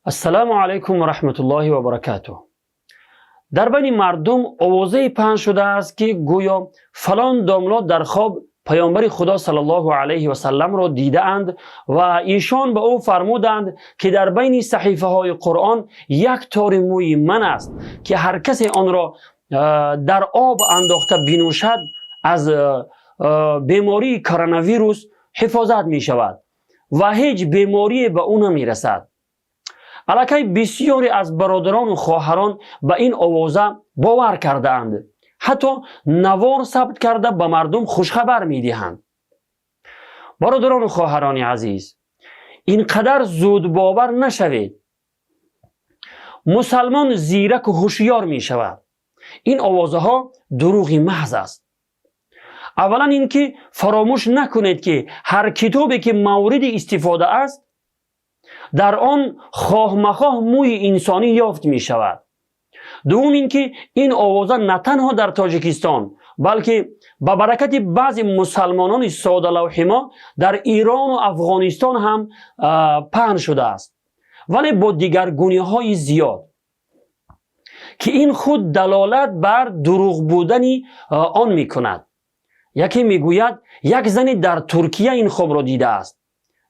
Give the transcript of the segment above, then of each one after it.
Ассалому алайкум ва раҳматуллоҳи ва баракатуҳ. Дар байни мардум овозае паҳн шудааст, ки гӯё фалон домло дар хоб паёмбари Худо саллаллоҳу алайҳи васалламро дидаанд ва эшон ба ӯ фармуданд, ки дар байни саҳифаҳои Қуръон як тори мӯи ман аст, ки ҳар касе онро дар об андохта бинӯшад, аз бемории коронавирус ҳифозат мешавад ва ҳеҷ беморие ба ӯ намерасад. Аллакай бисёре аз бародарону хоҳарон ба ин овоза бовар кардаанд, ҳатто навор сабт карда, ба мардум хушхабар медиҳанд. Бародарону хоҳарони азиз, ин қадар зудбовар нашавед. Мусалмон зираку ҳушёр мешавад. Ин овозаҳо дурӯғи маҳз аст. Аввалан, ин ки фаромӯш накунед, ки ҳар китобе ки мавриди истифода аст, дар он хоҳмахоҳ мӯи инсонӣ ёфт мешавад. Дуввум, ин ки ин овоза на танҳо дар Тоҷикистон, балки ба баракати баъзе мусалмонони содалавҳи мо дар Ирону Афғонистон ҳам паҳн шудааст, вале бо дигаргуниҳои зиёд, ки ин худ далолат бар дурӯғ будани он мекунад. Яке мегӯяд, як зане дар Туркия ин хобро дидааст,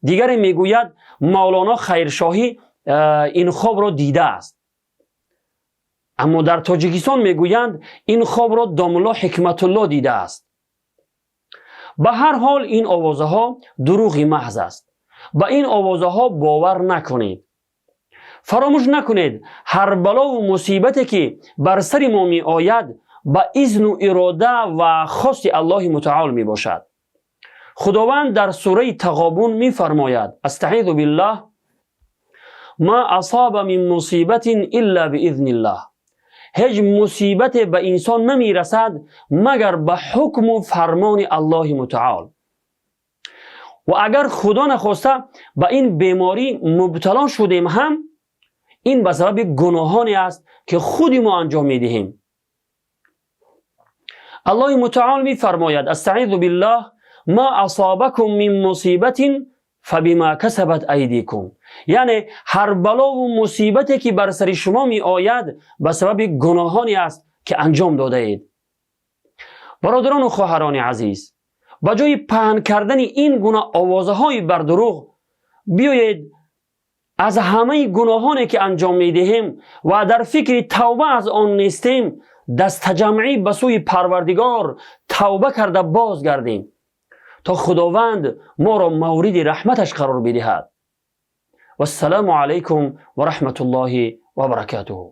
дигаре мегӯяд, Мавлоно Хайршоҳӣ ин хобро дидааст, аммо дар Тоҷикистон мегӯянд, ин хобро домулло Ҳикматулло дидааст. Ба ҳар ҳол, ин овозаҳо дурӯғи маҳз аст. Ба ин овозаҳо бовар накунед. Фаромӯш накунед, ҳар балову мусибате ки бар сари мо меояд, ба изну ирода ва хости Аллоҳи Мутаол мебошад. Худованд дар сураи Тағобун мефармояд: أستعيذ بالله، ما أصاب من مصيبة إلا بإذن الله. Ҳеҷ мусибате ба инсон намерасад, магар ба ҳукму фармони Аллоҳи Мутаол. Ва агар, Худо нахоста, ба ин беморӣ мубтало шудем ҳам, ин ба сабаби гуноҳоне аст, ки худи мо анҷом медиҳем. Аллоҳи Мутаол мефармояд: أستعيذ بالله، ما أصابكم من مصيبة فبما كسبت أيديكم. Яъне ҳар балову мусибате ки бар сари шумо меояд, ба сабаби гуноҳоне аст, ки анҷом додаед. Бародарону хоҳарони азиз, ба ҷои паҳн кардани ин гуна овозаҳои бардурӯғ, биёед, аз ҳамаи гуноҳоне ки анҷом медиҳем ва дар фикри тавба аз он нестем, дастаҷамъӣ ба сӯи Парвардигор тавба карда бозгардем, то Худованд моро мавриди раҳматаш қарор бидиҳад. Вассалому алайкум ва раҳматуллоҳи ва баракатуҳу.